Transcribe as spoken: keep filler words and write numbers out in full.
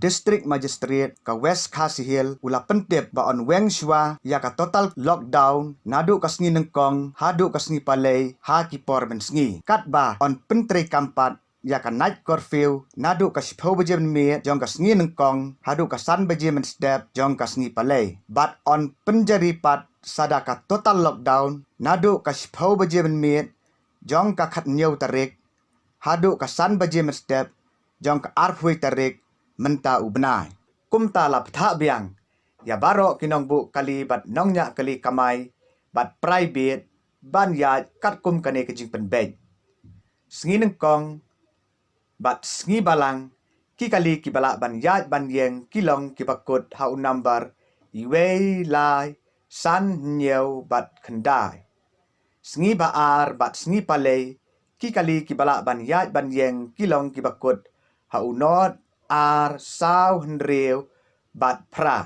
District Magistrate ka West Khasi Hills u la pyntip ba yn weng shuwa ïa ka total lockdown naduh ka sngi Nyngkong haduh ka sngi Palei ha ki por mynsngi. Katba yn pyntrei kam pat ïa ka night curfew naduh ka shiphew baje mynmiet jong ka sngi Nyngkong haduh ka san baje mynstep jong ka sngi Palei. Bad yn pynjari pat sa da ka total lockdown naduh ka shiphew baje mynmiet jong ka khathynñiew tarik haduh ka san baje mynstep jong ka arphew tarik mynta u bnai. Kumta la bthah biang ïa baroh ki nongbuh kali bad nongñiah kali kamai bad private ban ïaid katkum kane ka jingpynbeit. Sngi Nyngkong bad sngi Balang, ki kali kiba lah ban ïaid ban ïeng ki long kiba kut ha u number iwei lai san hynñiew bad khyndai. Sngi Ba-ar bad sngi Palei, ki kali kiba lah ban ïaid ban ïeng ki long kiba kut ha u nod ar saw hynriew bad phra.